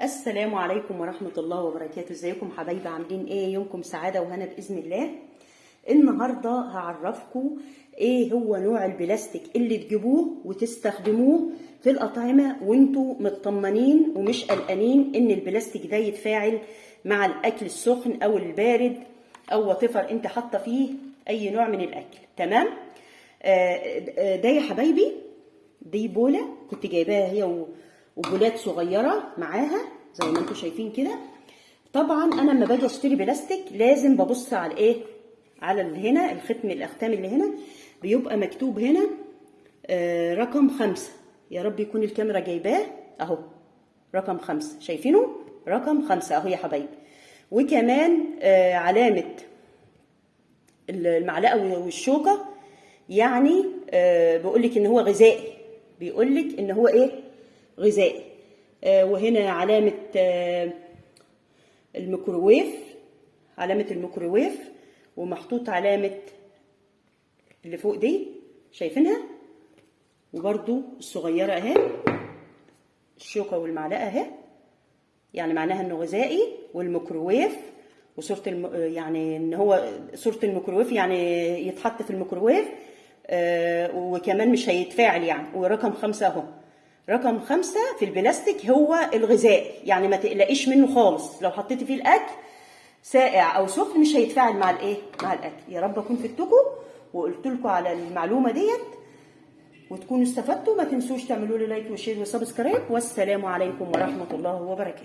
السلام عليكم ورحمة الله وبركاته. ازيكم حبايبي؟ عاملين ايه؟ يومكم سعادة وهنا بإذن الله. النهاردة هعرفكم ايه هو نوع البلاستيك اللي تجيبوه وتستخدموه في الأطعمة وانتوا مطمنين ومش قلقانين ان البلاستيك ده يتفاعل مع الأكل السخن او البارد او whatever انت حاطة فيه اي نوع من الأكل. تمام؟ ده يا حبايبي دي بولة كنت جايباها هي وبولات صغيرة معاها زي ما انتم شايفين كده. طبعا انا لما باجي اشتري بلاستيك لازم ببص على ايه؟ على اللي هنا الختم، الاختام اللي هنا بيبقى مكتوب هنا رقم 5. يا رب يكون الكاميرا جايباه اهو، رقم 5، شايفينه؟ رقم 5 اهو يا حبايبي. وكمان علامة المعلقة والشوكة، يعني بيقول لك ان هو غذائي، بيقول لك ان هو ايه؟ غذائي. وهنا علامة الميكروويف، علامة الميكروويف، ومحطوط علامة اللي فوق دي شايفينها، وبرده الصغيرة اهي الشوكة والمعلقة اهي، يعني معناها انه غذائي. والميكروويف وصورة يعني ان هو صورة الميكروويف، يعني يتحط في الميكروويف، وكمان مش هيتفاعل يعني. ورقم 5 اهو، رقم 5 في البلاستيك هو الغذائي، يعني ما تقلقيش منه خالص. لو حطيتي فيه الاكل ساقع او سخن مش هيتفاعل مع الايه؟ مع الاكل. يا رب اكون فدتكم وقلت لكم على المعلومة ديت وتكونوا استفدتوا. ما تنسوش تعملوا لي like و share و subscribe، والسلام عليكم ورحمة الله وبركاته.